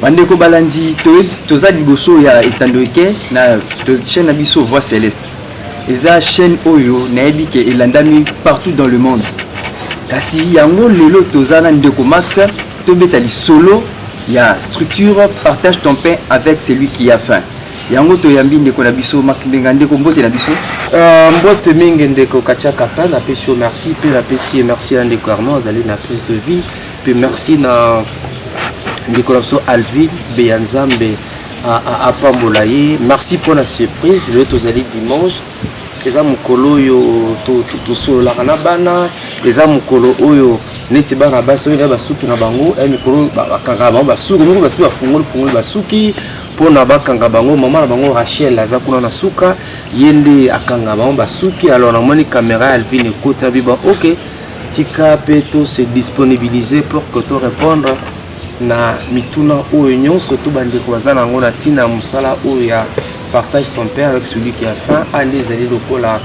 Bandeko balandi, toza liboso ya etando eke na chaîne na biso Voix Céleste. Eza chaîne oyo nayebi ke elandami partout dans le monde. Kasi yango lelo toza na ndeko Max, tobeta lisolo ya structure Partage ton pain avec celui qui a faim. Yango toyambi ndeko na biso Max Mbenga. Ndeko, mbote na biso. Mbote mingi, ndeko Katia Kapa. Napesi yo merci, mpe napesi ye merci na ndeko Arnaud azali na prise de vie, mpe merci na ndeko na biso Alvin Beya. Nzambe apambola ye. Merci mpona surprise. Lelo tozali dimanche, eza mokolo oyo tosololaka na bana, eza mokolo oyo neti bana basi oyo basuki na bango, mikolo bakangaka bango basuki moko, basi bafungoli fungoli basuki mpona bakanga bango. Mama na bango Rachel aza kuna na suka, ye nde akanga bango basuki. Alors namoni caméra ya Alvin ekota biba. Ok, tika mpe to se disponibiliser pour que to répondre na mituna oyo nyonso to bandeko baza na yango na ntina ya mosala oyo ya Partage ton pain avec celui qui a faim. Ande ezali lokola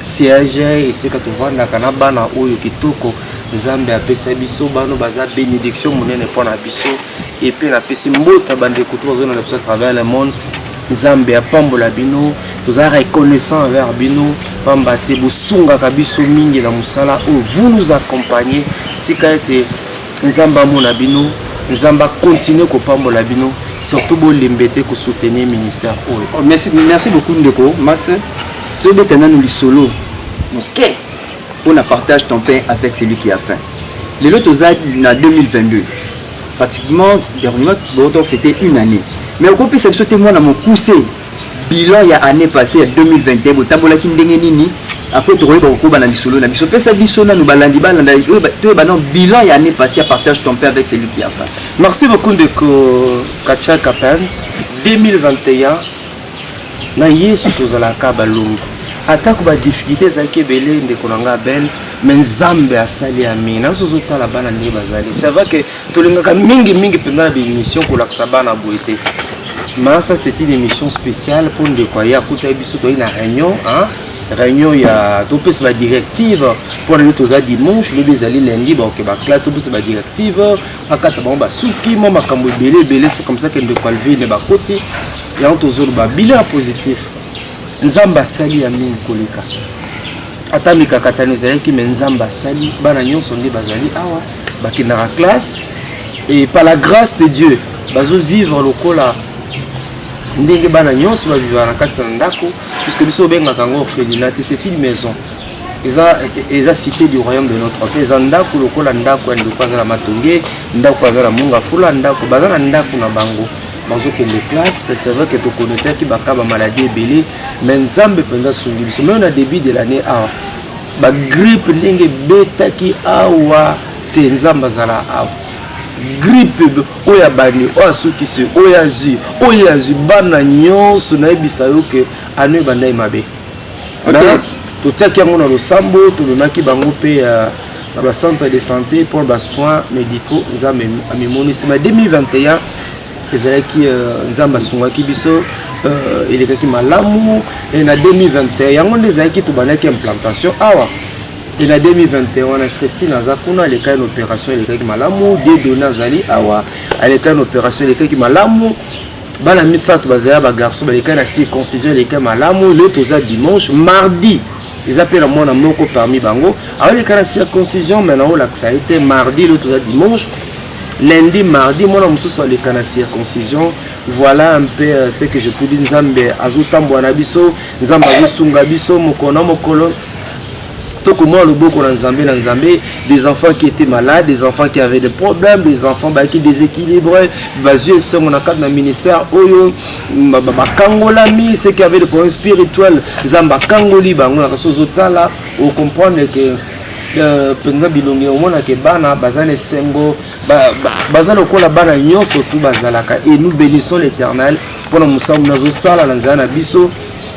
siège, esika tovandaka na bana oyo kitoko Nzambe apesa biso. Bano baza bénédiction monene mpo na biso. Epe napesi mbota bandeko to bazona na biso à travers le monde. Nzambe apambola bino. Toza reconnaissant envers bino, pamba te bosungaka biso mingi na mosala oyo, vous nous accompagnez. Tika ete Nzambe amona bino, Nzambe akontinue kopambola bino. Surtout bolembe te kosoutenir ministère oyo. Oh, merci, merci beaucoup, ndeko Max. Tobeta nanu lisolo moke mpona Partage ton pain avec celui qui a faim. Lelo toza na 2022, pratiquement dernièrement boto fêter une année, mais okopesa biso te mwana mokuse bilan ya année passée ya 2021, botambolaki ndenge nini? Après tokoyeba kokoba na lisolo na biso. Pesa biso nanu, balandi balanda, toyeba nano bilan ya année passée ya Partage ton pain avec celui qui a faim. Merci beaucoup, ndeko Katia Kapend. 2021, na Yesu tozalaka balongi, atako badifficulté ezalaki ebele, ndeko na nga Abel, mais Nzambe asali ya mingi. Na biso ozotala bana ndenge bazali. C'est vrai que tolingaka mingimingi mpenza na baémission kolakisa bana boye te, mais ça, c'est une émission spéciale mpo ndeko aye akuta biso. Toyei na réunion, hein? Réunion ya topesa badirective mpo na yo. Toza dimanche, lobi ezali lundi, baoke baclasse, topesa badirective, bakata bango basuki, mwa makambo ebele ebele. C'est comme ça que ndeko Alvine bakoti yango. Tozoloba bilan ya positif. Nzambe asali ya mingi koleka ata mikakatano ezalaki, mais Nzambe asali. Bana nyonso nde bazali awa bakendaka classe et par la grâce de Dieu bazovivre lokola ndenge bana nyonso bavivaka na kati na ndako, puisque biso obengaka yango orphelinat te, c'est une maison. Eza cité du royaume de notre père. Eza ndako lokola ndako ya ndeko aza na Matonge, ndako aza na Mongafula, ndako baza na ndako na bango, bazokende classe. C'est vrai que tokonetaki baka bamaladi ebele, mais Nzambe mpenza asungi biso. Même na début de l'année awa, bagrippe ndenge ebetaki awa te, Nzambe azala awa. Grippe oyo abandi, oyo asukisi, oyo azwi, oyo azwi bana nyonso. Nayebisa yo ke ano ebandai mabe. Totiaki yango na losambo, tomemaki bango mpe na bacentre de santé mpona basoins médicaux. Nzambe amimonisi. Ma 2021 ezalaki, Nzambe asungaki biso, elekaki malamu. E na 2021 yango nde ezalaki tobandaki implantation awa. E na 2021 wana, Christine aza kuna, alekaki na opération, elekaki malamu. Dieudonné azali awa, alekaki na opération, elekaki malamu. Bana misato bazali ya bagarçon, balekaki na circoncision, elekaki malamu. Lelo toza dimanche, mardi eza mpe na mwana moko parmi bango aoleka na circoncision, mais naolakisa ye te. Mardi, lelo toza dimanche, lundi, mardi mwana mosusu aleka na circoncision. Voilà un peu ce que je peux dire. Nzambe azotambola na biso, Nzambe azosunga biso mokolo na mokolo. Tokomona loboko na Nzambe na Nzambe. Des enfants qui étaient malades, des enfants qui avaient des problèmes, des enfants bayaki déséquilibré, bazwi esengo na kati na ministère oyo, bakangolami. Ceux qui avaient des problèmes spirituels, Nzambe akangoli bango. Na kasi ozotala, ocomprendre que mpenza bilongi omonake bana baza na esengo, baza lokola bana nyonso tu bazalaka. Et nous bénissons l'Éternel mpona mosambo nazosala na nzela na biso,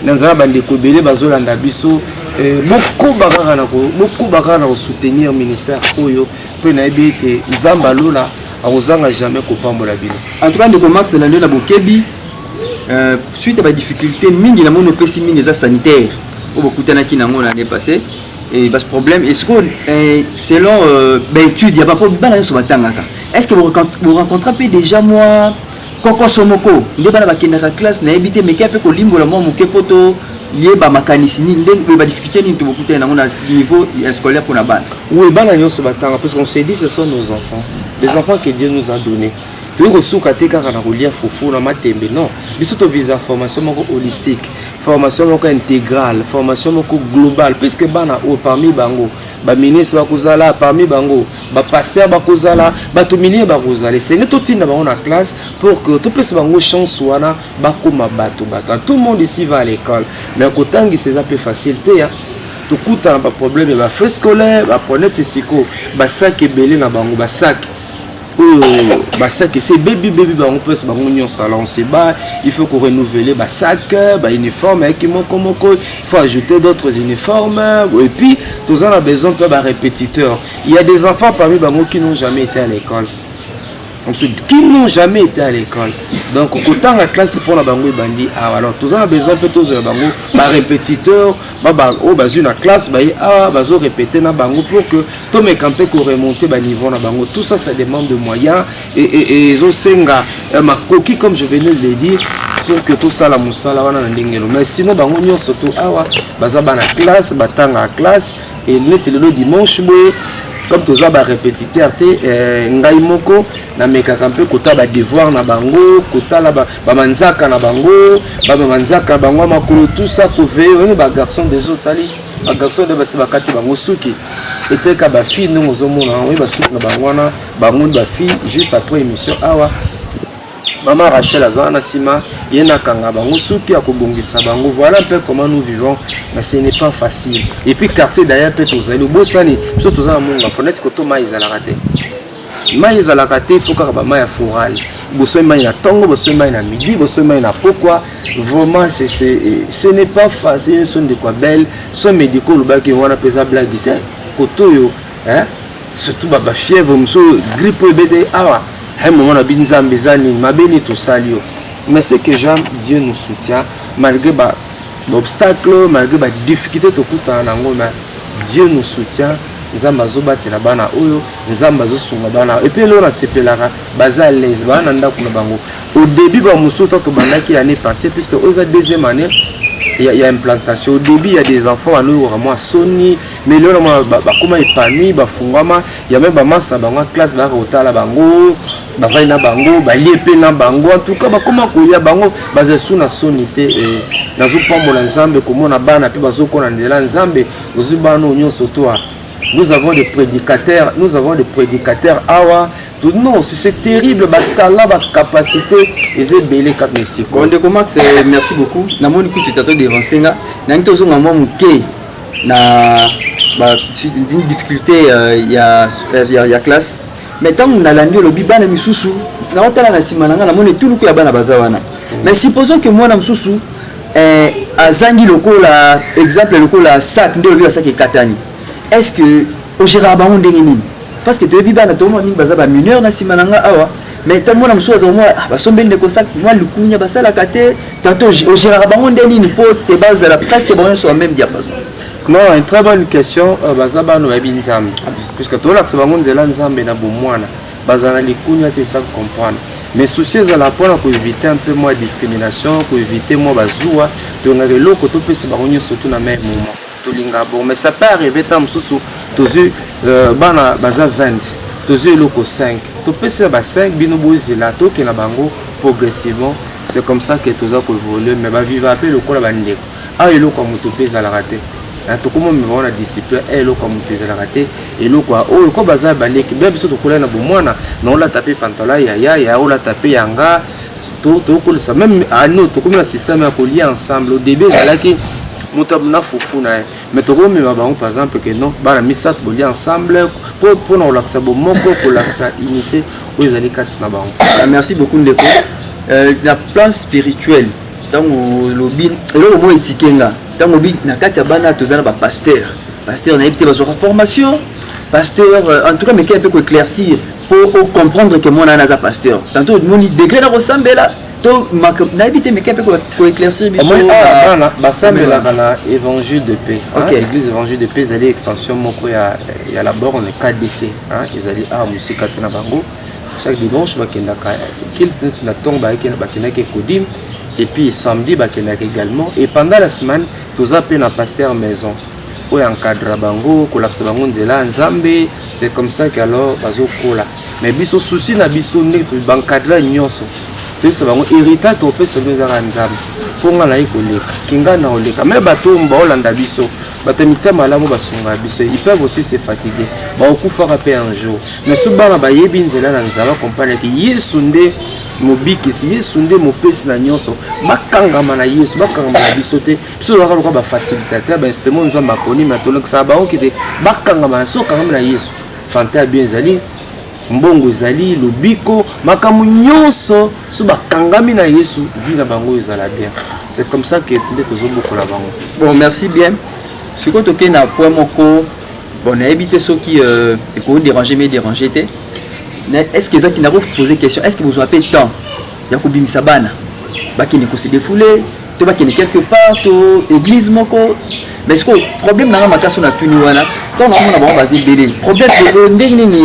na nzela bandeko ebele bazolanda biso. Bokoba kaka na kosoutenir ministère oyo, mpe nayebi ete Nzambe alola akozanga jamais kopambola bino. En tout cas, ndeko Max, elandi na bokebi, suite ya badifficulté mingi namoni opesi mingi eza sanitaire oyo bokutanaki nango na année passée et bas problème. Est ce que selon baétude ya bapo bana nyonso batangaka, est ce que borencontra mpe déjà mwa Kokoso moko nde bana bakendaka classe, nayebi te, meke mpe kolimbola mwa moke mpo toyeba makanisi nini nde badifficulté nini tobokutani nango na niveau ya scolaire mpona bana. Oui, bana nyonso batanga, parce qu'on s'est dit, ce sont nos enfants, des enfants que Dieu nous a donnés. Toyei kosuka te kaka na kolia fufu na matembe. Non, biso tovisa formation moko holistique, formation moko intégrale, formation moko globale, puisque bana oyo, parmi bango baministre bakozala, parmi bango bapasteur bakozala, bato milie bakozala. Esenge totinda bango na classe pour que topesa bango chance wana bakóma bato. Bato, tout le monde ici va à l'école, mais kotangisa eza mpe facile te ya tokutana baproblème ya bafrais scolaire, baponete siko basac ebele na bango, basac oyo, basac esi ebebi bebi bango mpesa bango nyonso. Alors on se bat, il faut qu'on renouvelle basac, bauniforme ayaki moko moko, il faut ajouter d'autres uniformes. Et puis toza na besoin mpe barépétiteur. Il y a des enfants parmi bango qui n'ont jamais été à l'école, ensuite qui n'ont jamais été à l'école. Donc kotanga classe mpona bango ebandi awa. Alors toza na besoin mpe tozwela bango barépétiteur oyo bazwi na classe, baye awa, bazorépéter na bango pour que tomeka mpe koremonter baniveau na bango. Tout ça, ça demande de moyens et ezosenga makoki, comme je venais de le dire, pour que tosala mosala wana na ndenge elo. Mais sinon bango nyonso to awa baza bana classe, batanga classe. Et neti lelo dimanche boye, comme toza barépétiteur te, ngai moko namekaka mpe kotala badevoir na bango, kotala bamanzaka na bango, bamanzaka na bango ya makolo, tout ça, koveiller. Oyini bagarçon déjà, otali bagarçon nde basi bakati bango suki, etiaka bafille ndenge ozomona oyi basuki na bango wana, bango bafille. Juste après émission awa, mama Rachel aza wana nsima ye, nakanga bango suki ya kobongisa bango. Voilà un peu comment nous vivons, mais ce n'est pas facile. Et puis quartier d'ailleurs mpe tozali, obosani biso toza na monga fo neti koto mai ezalaka te, mai ezalaka te, faut kaka bamai ya forage. Bosoyi mai na ntongo, bosoyi mai na midi, bosoyi mai na pokwa. Vraiment, ce n'est pas facile. So ndeko Abel, soins médicaux olobaki wana mpe eza blague te. Koto oyo, surtout bafièvre mosusu, grippe oyo ebete awa, un moment na bi Nzambe, eza nini, mabe nini tosali yo? Mais ce que j'aime, Dieu nous soutient malgré baobstacle, malgré badifficulté tokutana nango, mais Dieu nous soutient. Nzambe azobatela bana oyo, Nzambe azosunga bana. Et puis eloko nasepelaka, baza à l'aise, baa na ndako na bango. Au début bamosusu, ta tobandaki année passée, puisque oyo eza deuxième année ya implantation, au début il y a des enfants banoyoka mwa soni, mais lelo namona bakóma épanoui, bafungwama ya me bamasi na bango ya classe, bayaka kotala bango, bavandi na bango, balie mpe na bango. En tout cas bakóma kolia bango, baza su na soni te. Nazopambola Nzambe komona bana mpe bazokona nzela Nzambe. Ozwi bana oyo nyonso to, nous avons des prédicateurs, nous avons des prédicateurs awa. Non, c'est terrible, batala bacapacité eza ebele kaka na esika. Bon, ndeko Max, merci beaucoup. Namoni kutu tata devancer nga, nangi tozonga mwa moke na difficulté ya classe. Mais ntango nalandi, olobi bana misusu, naotala na nsima na nga, namoni etuluku ya bana baza wana. Mais supposons que mwana mosusu azangi, lokola exemple, lokola sac, nde olobi basac ekatani, est ce que ogéraka bango ndenge nini? Parce que toyebi bana tomona mingi baza bamineur na nsima na nga awa, mais ntango mwana mosusu aza mwa basombeli ndeko sac, mwa likunya basalaka te. Tantôt ogéraka bango nde nini mpo te bazala presque bango nyonso ya même diapason? Non, une très bonne question. Baza bana bayebi Nzambe, puisque tolakisa bango nzela Nzambe na bomwana, bazala na likunya te, ça comprendre. Mais souci ezala mpona koéviter un peu mwa discrimination, koéviter mwa bazuwa. Tolingaka eloko topesa bango nyonso tu na même moment, tolingaka bon. Mais ça peut arriver ntango mosusu tozwi bana baza 20, tozwi eloko 5, topesi ba 5, bino bozela, tokenda bango progressivement. C'est comme ça que toza koévoluer, mais baviva mpe lokola bandeko. Awa eloko ya moto mpe ezalaka te, tokóma bango na discipline. Eloko ya moto ezalaka te, eloko oyo ko baza baleki be biso tokola na bomwana, na olata mpe pantalon ya yaya, olata mpe yanga, tokolisa même ano. Tokomi na système ya kolia ensemble. Au début ezalaki moto na fufu na ye, mais tokomema bango par exemple que non, bana misato bolia ensemble mpona kolakisa bomoko, kolakisa unité oyo ezali kati na bango. Merci beaucoup ndeko. Na plan spirituel, ntango olobi eloko moko etike nga, ntango obi na kati ya bana toza na bapasteur, pasteur nayebi te bazwaka formation pasteur. En tout cas meke mpe koéclaircir mpo ocomprendre ke mwana wana aza pasteur. Tantôt omoni degré na kosambela to nayebi te, meke mpe koéclaircir biso. Bana basambelaka na Évangile de Paix. Église Évangile de Paix ezali extension moko ya la Borne KDC, ezali awa mosika te na bango. Chaque dimanche bakendaka culte neti na ntongo bakendaki Ecodim et puis samedi bakendaka également. Et pendant la semaine toza mpe na pasteur maison oyo encadra bango, kolakisa bango nzela ya Nzambe. C'est comme ça que alors bazokola. Mais biso, souci na biso, ndenge baencadra nyonso, toyebisa bango héritage topesa bino ezaka Nzambe. Mpo nga naye koleka kinga na koleka, mais bato baolanda biso, bato ya mitema malamu basunga biso, ils peuvent aussi se fatiguer, bakokufaka mpe un jour. Mais so bana bayebi nzela na Nzambe, accompagne ke Yesu nde mobikisi, Yesu nde mopesi na nyonso, bakangama na Yesu, bakangama na biso te. Biso tozalaka lokola bafacilitateur, bainstrument Nzambe aponi, mais tolakisaka bango kete bakangama na biso. Okangami na Yesu, santé ya bien ezali, mbongo ezali, lobiko, makambo nyonso. So bakangami na Yesu, vie na bango ezala bien. C'est comme ça que nde tozobokola bango. Bon, merci bien. Sikoyo tokei na point moko. Bon, nayebi te soki ekoki déranger, mais déranger te. Est ce que ezaki nakopose question: est ce que bozwa mpe temps ya kobimisa bana, bakende kose défouler, to bakende quelque part, to église moko? Mais sikoyo problème nanga makasi oyo natuni wana, ntango naomona bango baza ebele, problème ndenge nini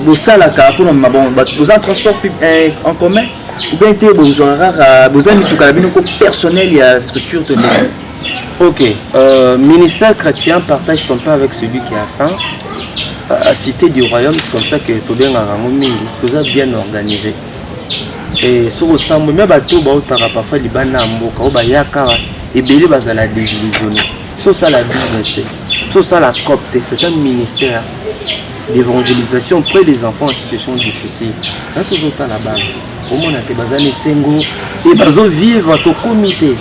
bosalaka mpona mema bango? Boza na transport en commun ou bien te, bozwaka kaka, boza mituka na bino ko personnel ya structure, to ndenge? Ok, ministère chrétien Partage ton pain avec celui qui a faim. Cité du Royaume, c'est comme ça que tobengaka yango mingi. Toza bien organisé. Et soki otambo me bato baotaka parfois libanda ya mboka, oyo bayaka ebele, bazala désillusionné. So osala business te, so osala cop te, c'est un ministère d'évangélisation auprès des enfants en situation difficile. Nasi ozotala bana, omona te baza na esengo e bazovivre. Tokomi te,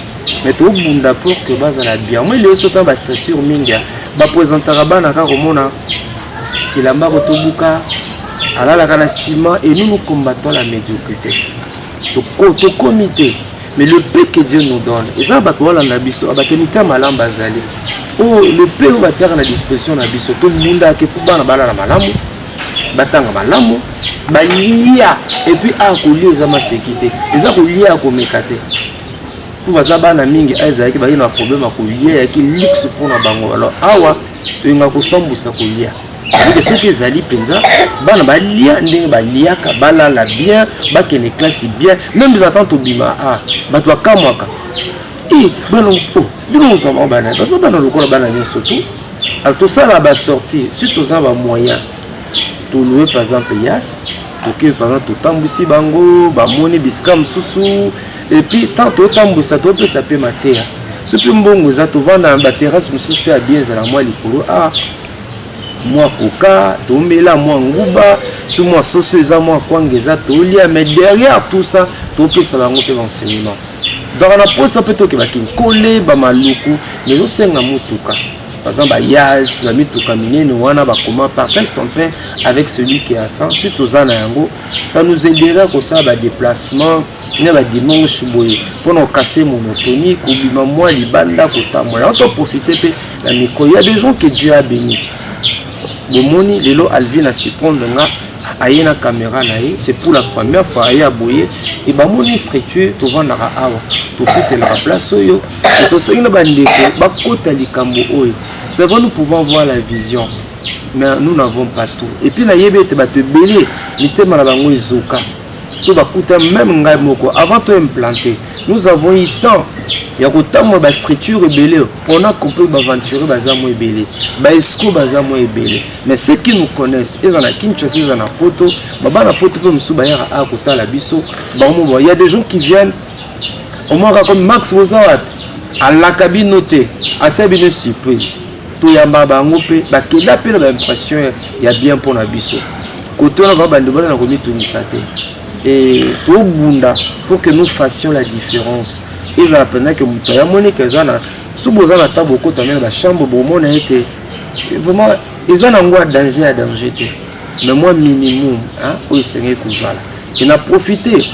mais tobunda pour que bazala bien. Moi lelo sota bastructure mingi baprésentaka bana kaka komona elamba kotobuka, alalaka na nsima. Et nous, nous combattons la médiocrité. Tokomi te, mais le peu que Dieu nous donne, eza bato balanda biso, bato mitema malamu bazali oyo, le peu oyo batiaka na disposition na biso, tobundaka mpo bana balala malamu, batanga malamu, balia. Et puis aya kolia eza maseki te, eza kolia ya komeka te, mpo baza bana mingi aya ezalaki baye na problème ya kolia, eyaki luxe mpona bango. Alors awa toyenga kosambwisa kolia eke soki ezali mpenza bana balia ndenge baliaka, balala bien, bakende classe bien. Même eza tobima a bato bakamwaka e bana oh, bino kozwa bango, bana baza bana lokola bana nyonso. Tu alors tosala basortie si toza bamoyen, toloue par exemple Hiace, toke par exemple, totambwisi bango, bamoni bisika mosusu. Et puis tant totambwisa, topesa mpe mateya. So mpe mbongo eza, tovanda na baterrasse mosusu mpe ya bien, ezala mwa likolo, ah mwa koka, tomela mwa nguba, so mwa soso eza, mwa kwanga eza, tolia. Mais derrière tout ça, topesa bango mpe baenseignement. Donc na posa mpe tokebaki nkole bamaluku, mais ezosenga motuka, par exemple baHiace, bamituka minene wana bakoma Partage ton pain avec celui qui a faim. Si toza na yango, ça nous aidera kosala badéplacement na badimanche boye mpona kokase monotonie, kobima mwa libanda, kotambola yango, toprofite mpe na micro. Il y a des gens que Dieu a béni. Bomoni lelo Alvin asurprendre nga, aye na caméra na ye, c'est pour la première fois aye aboye e bamoni structure tovandaka awa, tofutelaka place oyo. E tosengi na bandeko bakota likambo oyo. C'est vrai, nous pouvons voir la vision, mais nous n'avons pas tout. Et puis nayebi ete bato ebele mitema na bango ezoka to bakuta. Même ngai moko, avant to implanter, nous avons eu temps ya kotambola bastructure ebele. On a compris, baaventurier baza mwa ebele, baescroc baza mwa ebele. Mais ceux qui nous connaissent, eza na Kinshasa, eza na Poto, baba na Poto mpe mosusu bayaka aya kotala biso bango. Il y a des gens qui viennent omwaka comme Max, boza wapi? Alaka bino te, asala bino surprise. Toyamba bango mpe bakenda mpe na baimpression ya bien mpona biso. Kote wana va bandeko baza na komitungisa te. Et tobunda pour que nous fassions la différence. Ezala mpenza ke moto ayamonike eza na so boza na ta bokota me na bachambre, bomona ete vraiment eza nango ya danger, ya danger te, mais mwa minimum oyo esengeli kozala. E na profite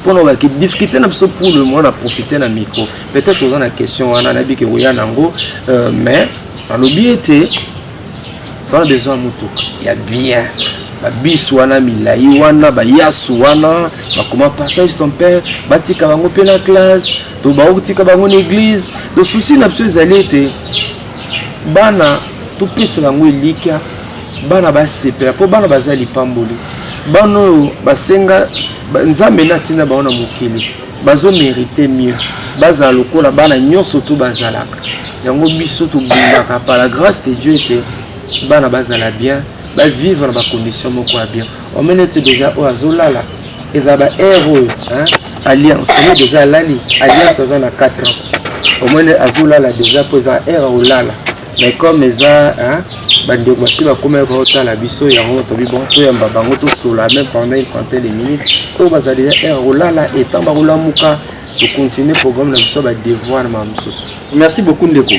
mpona baki difficulté na biso pour le moment, na profite na micro. Peut-être oza na question wana, nayebi ke koya nango, mais nalobi ete toza na besoin ya motuka ya bien, babisi wana milai wana, baHiace wana bakoma Partage ton pain, batika bango mpe na classe, to bakotika bango na église. Donc souci na biso ezali ete bana topesa bango elikya, bana basepela, mpo bana baza lipamboli. Bana oyo basenga Nzambe nde atinda bango na mokili, bazo merite mieux, bazala lokola bana nyonso to bazalaka. Yango biso tobundaka par la grâce de Dieu ete bana bazala bien, ba vivre na ba conditions moko ya bien. Omoni ete déjà oyo azolala ezala ba heure oyo, hein? Alliance ye déjà alali, Alliance aza na 4 ans, omoni azolala déjà mpo eza heure akolala. Mais comme eza, hein, bandeko basi bakomaki kotala biso, yango tobi bon toyamba bango, tosola même pendant une trentaine de minutes. Oyo bazali déjà heure kolala, etant bakolamuka, tocontinue programme na biso, badevoir na makambo mosusu. Merci beaucoup, ndeko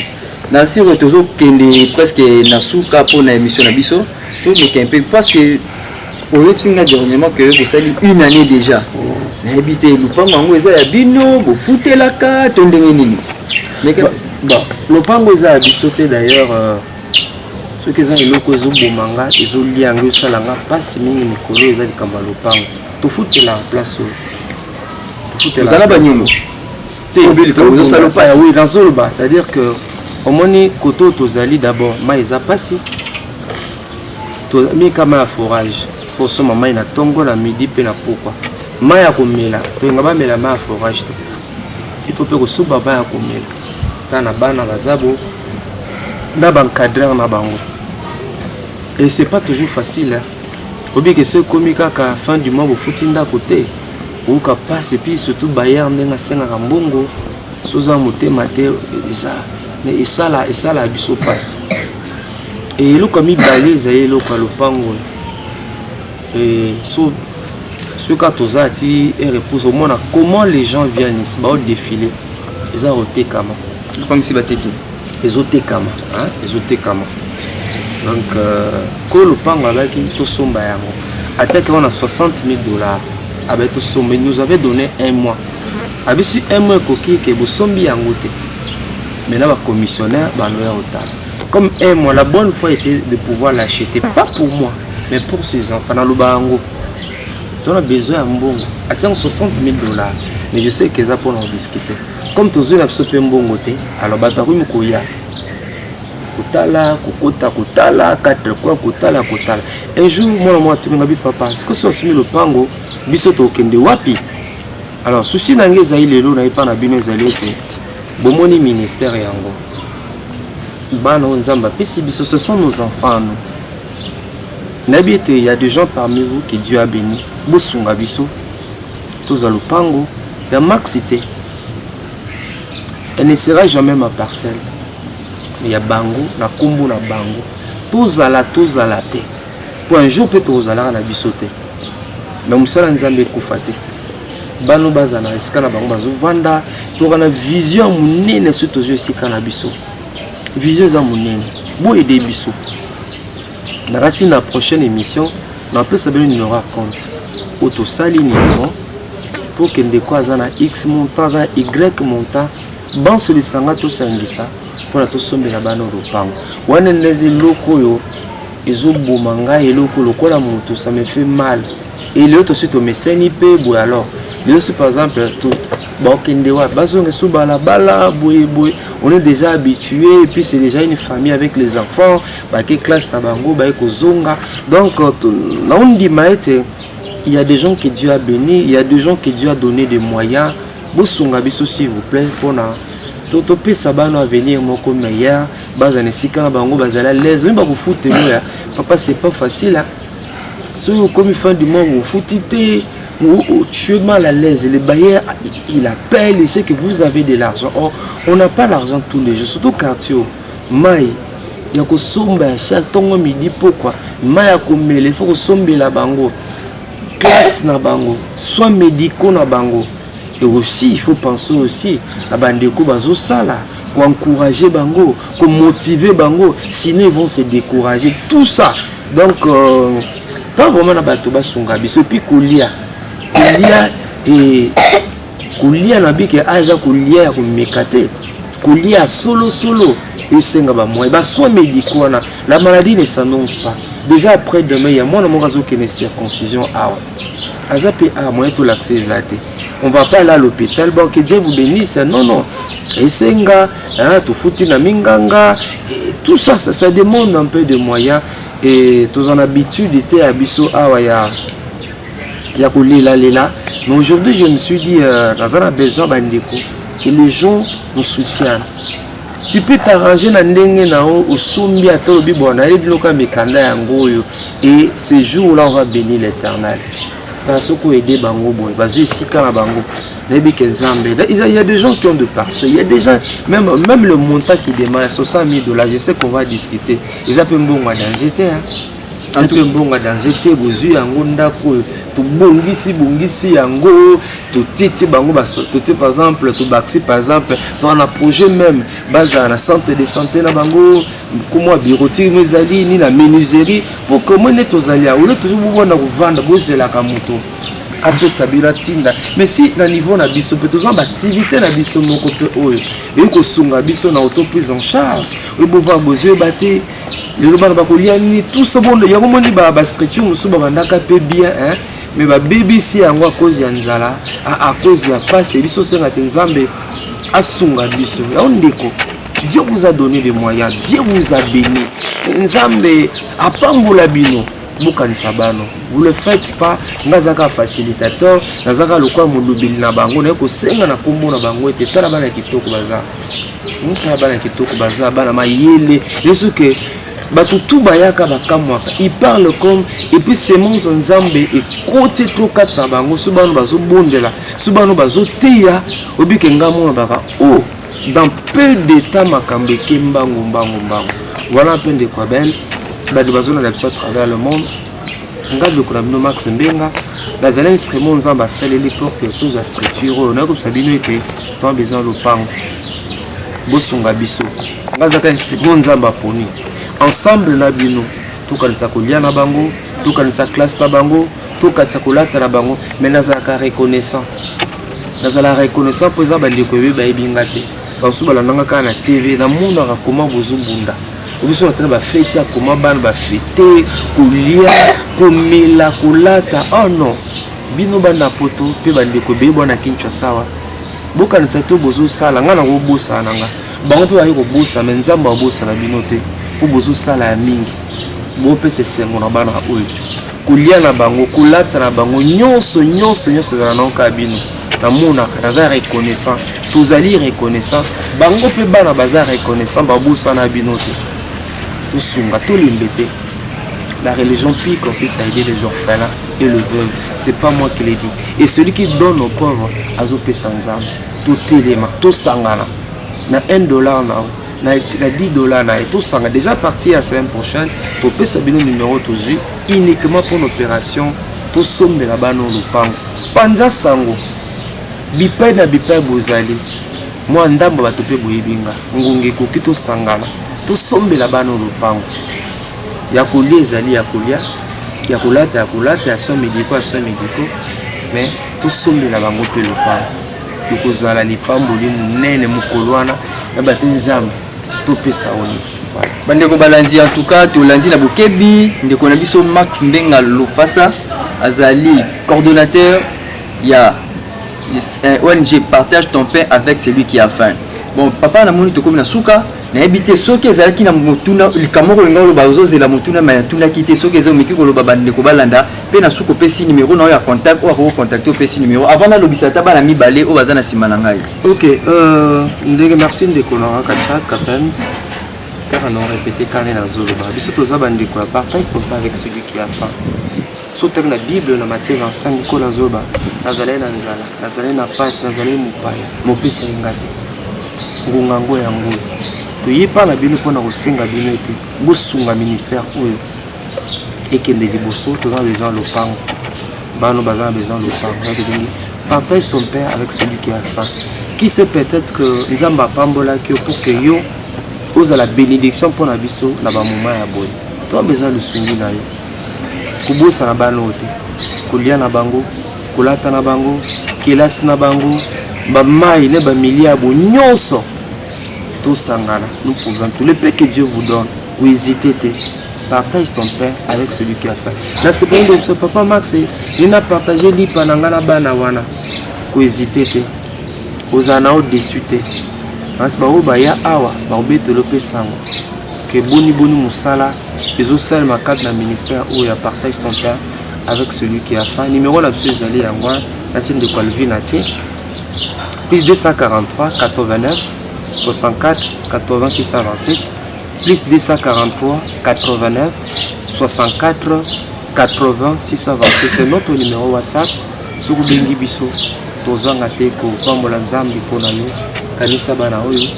Nasir. Tozokende presque na suka mpona émission na biso. Toleka mpe parce que oyebisi nga dernièrement que bosali une année déjà. Nayebi te, lupango yango eza ya bino, bofutelaka to ndenge nini? Bon, lopango eza ya biso te. D'ailleurs, soki eza eloko ezoboma nga, ezolia yango, esala nga mpasi mingi mikolo, eza likambo ya lopango. Tofutelaka place oyo. Ozala banyongo te? Oui, nazoloba, c'est-à-dire que omoni kote oyo tozali, d'abord mai eza mpasi mingi. Mai ya forage, posomba mai na ntongo, na midi mpe na pokwa. Mai ya komela, tolinga bamela mai ya forage te, il faut mpe kosuba mai ya komela. Kaka na bana baza bo na baencadreur na bango, et c'est pas toujours facile. Obike so ekomi kaka fin du mois, bofuti ndako te, oyoka passe. Et puis surtout bailleur, ndenge asengaka mbongo, so oza motema te, eza esala esala biso mpasi. Eloko ya mibale ezali eloko ya lopango. So soki kaka toza ti heure épouse, omona comment les gens viennent ici, baodéfile, eza kotekama. Lopango esi bateki? Ezotekama, ezotekama. Donc ko lopango alaki tosomba yango, atiaki yango na 60 000 $. Abai tosomba, il nous avait donné un mois. Abisi un mois ekoki ke bosombi yango te, maintenant bacommissionnaire banoya kotala. Comme un mois, la bonne foi était de pouvoir l'acheter, pas pour moi mais pour ses enfants. Naloba yango, tona besoin ya mbongo. Atiango 60 000 $, mais je sais que eza mpona kodiscute. Comme tozwi na biso mpe mbongo te, alors bato akomi koya kotala, kokota, kotala quatre coin, kotala, kotala. Un jour mwana moko atuninga bi: "Papa, sikoyo so asombi lopango, biso tokende wapi?" Alors souci na ngai ezali lelo na epa na bino ezali ete bomoni ministère yango, bana oyo Nzambe apesi biso, ce sont nos enfants. Nous, nayebi ete y a des gens parmi vous que Dieu a béni. Bosunga biso tozwa lopango ya maxi te. Elle ne sera jamais ma parcelle, ya bango, na nkombo na bango. Tozala, tozala te, po un jour mpe tokozalaka na biso te, mais mosala Nzambe ekufa te. Bano bazala na esika na bango bazovanda. Toka na vision ya monene. Soki tozwi esika na biso, vision eza monene. Boyede biso. Nakasi na prochaine émission napesa bino numéro ya compte oyo tosali numéro po ke ndeko aza na x montant, aza na y montant, bansolisanga, tosangisa mpona tosombela bana lopango wana. Nde eza eloko oyo ezoboma ngai, eloko lokola moto, ça me fait mal. Et lelo tosi tomeseni mpe boye. Alors lelo si par exemple bakokende wapi, bazonga so balabala boye boye, on est déjà habitué. Et puis c'est déjà une famille avec les enfants, bake classe na bango, baye kozonga. Donc naondima ete il y a des gens que Dieu a béni, il y a des gens que Dieu a donné des moyens. Bosunga biso, s'il vous plaît, mpona topesa bana avenir moko meilleur, baza na esika na bango, bazala l'aise. Oyi bakofutelo ya papa, c'est pas facile, hein? Soki okomi fin du mois, ofuti te, tu es mal à l'aise. Le bailleur, il appelle, il sait que vous avez de l'argent. Or on n'a pas l'argent tous les jours, surtout quartier. Mai ya kosomba ya chaque ntongo, midi, pokwa, mai ya komela, il faut kosombela bango, classe na bango, soins médicaux na bango. Et aussi il faut penser aussi na bandeko bazosala, koencourager bango, komotiver bango, sinon ils vont se décourager, tout ça. Donc tant vraiment na bato basunga biso. Et puis kolia, kolia e kolia na bike aza kolia ya komeka te, kolia solosolo esenga bamoyen. Basoins médicaux wana, la maladie ne s'annonce pas. Déjà après demain ya mwana moko azokende circoncision awa, aza mpe awa, moyen tolakisa eza te. On va pas aller à l'hôpital, bon, que Dieu vous bénisse. Non, non, esenga, hein, tofuti na minganga, et tout ça, ça, ça demande un peu de moyens. Et toza na habitude te ya biso awa ya Ya kolelalela. Mais aujourd'hui, je me suis dit, naza na besoin bandeko, que les gens nous soutiennent. Tu peux t'arranger na ndenge na yo, osombi ata olobi bon, nayebi biloko ya mikanda yango oyo, et ce jour là on va bénir l'Éternel. Tala soki oede bango boye, bazwi esika na bango, nayebi ke Nzambe. Il y a des gens qui ont de parcelles, il y a des gens, même le montant qui demande 60 000 $, je sais qu'on va discuter. Eza mpe mbongo ya danger te, hein. Mpe mbongo ya danger te. Bozwi yango, ndako oyo tobongisi bongisi yango, totie bango, totie par exemple, tobakisi par exemple, toza na projet même bazala na centre de santé na bango, komwa bureautique mo ezali ni na menuiserie, po komoi nde tozali awa, ole tozobobona kovanda, bozelaka moto apesa bino, atinda. Mais si na niveau na biso mpe tozwa baactivité na biso moko mpe oyo eyi kosunga biso na auto prise en charge oyo bova bozoyeba te lelo bana bakolia nini, tout ça. Bon, yango moni bastructure mosusu babandaka mpe bien, hein, mais babebisi yango à cause ya nzala, à cause ya pasi. Biso osenga te Nzambe asunga biso. Yango ndeko, Dieu vous a donné des moyens, Dieu vous a béni, Nzambe apambola bino, bokanisa bano. Vous le faites pas. Nga azaka facilitateur, nazaka lokola molobeli na bango. Naye kosenga na nkombo na bango ete tala bana kitoko baza, tala bana kitoko baza, bana mayele. Esoke bato tu bayaka bakamwaka, il parle comme, et puis semence Nzambe ekoti to kati na bango. So bano bazobondela, so bano bazoteya, obike nga mona baka o dans peu de temps makambo eke mbangu mbangu mbangu. Wana mpe ndeko Abel, bato bazolanda biso à travers le monde, nga ndeko na bino Max Mbenga, nazali instrument Nzambe asaleli pour que tozwa structure oyo. Nayokobisa bino ete toa besoin lopango, bosunga biso. Nga azaka instrument Nzambe aponi ensemble na bino. Tokanisa kolia na bango, tokanisa classe na bango, tokanisa kolata na bango. Mais nazalaka reconnaissant, nazala reconnaissant mpo eza bandeko ebe bayebi nga te. Bamosusu balandanga kaka na TV. Namonaka koma bozobunda biso na tena bafeti ya koma bana bafete, kolia, komela, kolata. Oh non, bino bana poto mpe bandeko ebeye bwana Kinshasa awa, bokanisa te bozosala. Ngai nakobosana na nga, bango mpe baye kobosana, mais Nzambe abosana bino te, mpo bozosala ya mingi. Bopesa esengo na bana oyo, kolia na bango, kolata na bango, nyonso nyonso nyonso ezala nango kaka bino. Namonaka, naza reconnaissant, tozali reconnaissant, bango mpe bana baza reconnaissant, babosana bino te. Tosunga, tolembe te. La religion pire consiste à aider les orphelins et le veuve, c'est pas moi qui l'ai dit. Et celui qui donne aux pauvres azopesa Nzambe. Totelema, tosangana na 1 $ na 10 $ na ye, tosanga déjà. Partir ya semaine prochaine, topesa bino numéro tozwi uniquement pour l'opération tosombela bana lopango. Panza sango bipai na bipai bozali, mwa ndambo bato mpe boyebi nga, ngonga ekoki, tosangana, tosombela bana lopango. Ya kolia ezali ya kolia, ya kolata ya kolata, ya soins médicaux ya soins médicaux, mais tosombela bango mpe lopango. Ekozala lipamboli monene mokolo wana na bate Nzambe topesa oni. Bandeko balandi, en tout cas tolandi na bokebi ndeko na biso Max Mbenga Lofasa, azali coordonnateur ya ONG Partage ton pain avec celui qui a faim. Bon papa, namoni tokomi na suka. Nayebi te soki ezalaki na motuna, likambo moko olinga oloba, ozozela motuna ma yatunaki te. Soki eza, omeki koloba, bandeko balanda. Mpe na suka, opesi numéro na oyo ya contact, oyo akoki contacter, opesi numéro avant nalobisa ata bana mibale oyo baza na nsima na ngai. Ok, ndenge merci ndeko na nga Kacha Kapend. Kaka na répété kane, nazoloba biso toza bandeko ya Partage ton pain avec celui qui a faim. So otaki na Bible na Matthieu 25, nkolo azoloba: nazalaki na nzala, nazalaki na pasi, nazalaki mopaya, mopesaki nga te. Ngonga yango yango toyepa na bino mpona kosenga bino ete bosunga ministère oyo ekende liboso. Toza na besoin lopango, bano baza na besoin lopango. Ya tobengi Partage ton pain avec celui qui a faim. Qui sait, peut-être que Nzambe apambolaki yo pour que yo ozala bénédiction mpona biso na bamoma ya boye. Toza besoin lisungi na yo. Kobosana bana oyo te, kolia na bango, kolata na bango, kelasi na bango, bamai na bamilia bo nyonso. Tosangana, nous pouvons tout. Le peu que Dieu vous donne, kohésiter te. Partage ton pain avec celui qui a faim. Nasepeli biso papa Max ye na partage lipa na ngai na bana wana. Kohésiter te, ozala na yo déçu te, parce baoyo baya awa bakobetela mpe sango ke boniboni mosala ezosalema kati na ministère oyo ya Partage ton pain. avec celui qui a faim. Numéro na biso ezali yango wana, nasi ndeko Alvin atie plus 243 89 64 80 627, plus 243 89 64 80 627, c'est notre numéro WhatsApp. Soki obengi biso, tozanga te kopambola Nzambe mpo na yo. Kanisa bana oyo,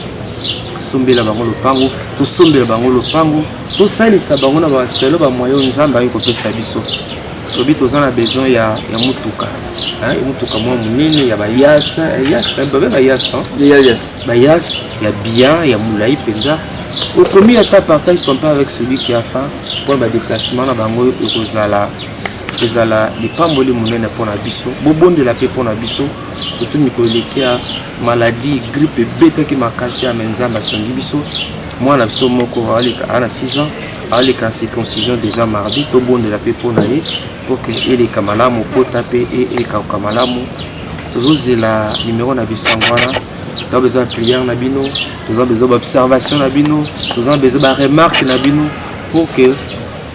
sombela bango lopango, tosombela bango lopango, tosalisa bango na baselo bamoyen oyo Nzambe ayi kopesa biso. Tobi toza na besoin ya motuka, hein, ya motuka mwa monene ya baHiace, Hiace babenga Hiace, non? Yes. BaHiace ya bien, ya molai mpenza. Okomi ata "Partage ton pain avec celui qui a faim" mpona badéplacement na bango. Ekozala ezala lipamboli monene mpona biso. Bobondela mpe mpona biso, surtout mikolo eleki ya maladie, grippe ebetaki makasi ya me. Nzambe asongi biso. Mwana biso moko aleka ana 6 ans, aleka circoncision déjà mardi. Tobondela mpe mpona ye mpo ke eleka malamu, pota mpe ekauka malamu. Tozozela numéro na biso yango wana. Toza besoin ya prière na bino, toza besoin baobservation na bino, toza besoin baremarque na bino pour que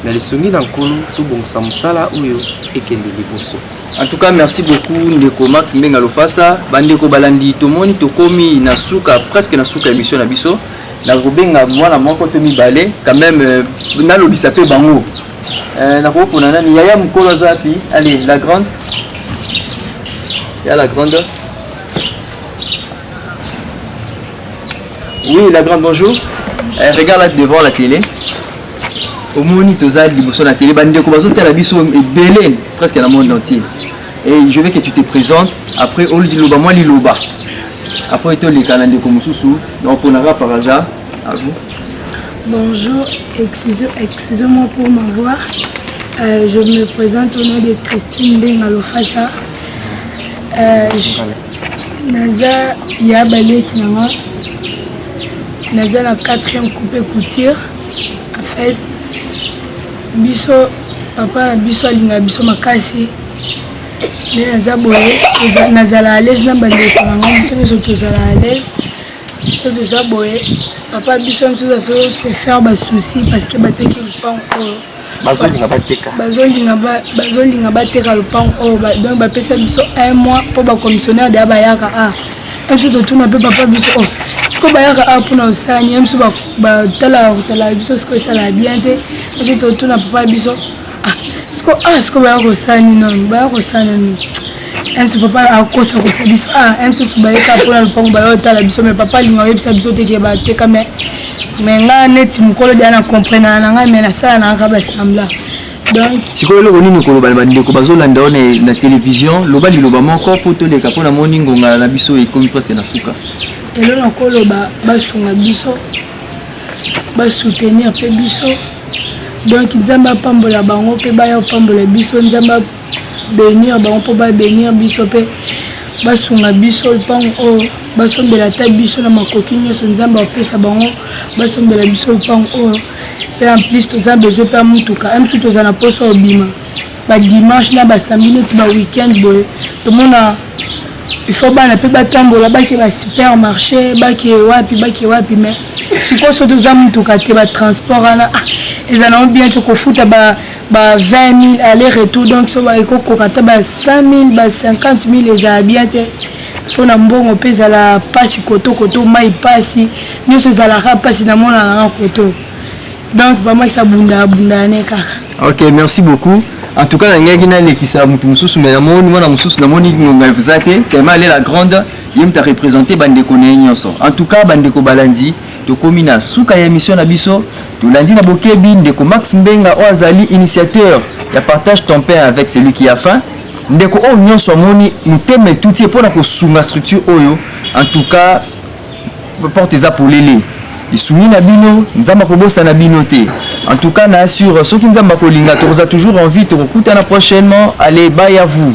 na lisungi na Nkolo tobongisa mosala oyo ekende liboso. En tout cas, merci beaucoup, ndeko Max Mbenga Lofasa. Bandeko balandi, tomoni tokomi na suka, presque na suka émission na biso. Nakobenga mwana moko to mibale quand même, nalobisa mpe bango. Nakopona nani? Yaya mokolo aza wapi? Allez, la grande, ya la grande. Oui, la grande, bonjour. Regarde là devant la télé. Omoni toza liboso na télé, bandeko bazotala biso ebele, presque na monde entier. Et je veux que tu te présentes, après oloba mwa liloba, après toleka na ndeko mosusu. Donc ponaka par hasard, à vous. Bonjour, excusez, excusez-moi pour ma voix. Je me présente au nom de Christine Benga Lofasa. Naza ya baleki na nga, naza na quatrième coupe couture. En fait, biso papa na biso alingaka biso makasi. Nde naza boye, nazala à l'aise na bandeko na nga, biso nyonso tozala à l'aise. To toza boye, papa biso mosusu azo se faire basouci parce que bateki lopango oyo. Bazolinga bateka. Bazolinga bateka lopango oyo. Donc bapesa biso un mois mpo bacommissionnaire deya bayaka. A biso totuna mpe papa biso: "Oh, sikoyo bayaka awa mpona osani?" Ye biso batalaka kotala biso, sikoyo esalaka bien te. Biso totuna papa biso: "Ah, sikoyo, ah, sikoyo baya kosani nano, baya kosala nini?" Mso papa akosa kosa biso: "Ah, msusu bayeka mpona lopango, baya otala biso." Mais papa alinga oyebisa biso te ke bateka. Mais nga neti mokolo deya na comprenaka na ngai, mais nasala na kaka basemblant. Donc Sikoyo eloko nini koloba na bandeko bazolanda yo na télévision? Loba liloba moko mpo toleka, mpo namoni ngonga na biso ekomi presque na suka. Elo na koloba, basunga biso, basoutenir mpe biso. Donc Nzambe apambola bango mpe baya kopambola biso. Nzambe abénir bango mpo babénir biso mpe basunga biso lopango oyo, basombela ata biso na makoki nyonso Nzambe apesa bango, basombela biso lopango oyo. Mpe en plus toza besoin mpe ya motuka. Mosusu toza na poso obima badimanche na basamedi, neti baweekend boye, tomona il faut bana mpe batambola, bake basupermarché, bake wapi, bake wapi. Mais sikoyo so toza motuka te, batransport wana, ah, eza nango bien te. Kofuta ba 20 000 aller retour, donc so ekokoka ata ba 100 000, ba 50 000, ezala bien te. Mpona mbongo mpe ezala mpasi, koto koto mai mpasi, nyonso ezalaka mpasi. Namonaka nanga koto, donc bamakisa abunda abunda ne kaka. Ok, merci beaucoup. En tout cas, nangaki nalekisa motu mosusu, mais namoni mwana mosusu, namoni ngonga eza te tellement. Ale, la grande, ye moto areprésente bandeko na ye nyonso. En tout cas, bandeko balandi, tokomi na suka ya émission na biso. Tolandi na bokebi ndeko Max Mbenga oyo azali initiateur ya Partage ton pain avec celui qui a faim. Ndeko oyo nyonso amoni motema etuti ye mpona kosunga structure oyo, en tout cas porte eza polele. Lisungi na bino, Nzambe akobosana bino te. En tout cas, na assure, soki Nzambe akolinga, tokoza toujours en vie, tokokutana prochainement. Allez, bye à vous.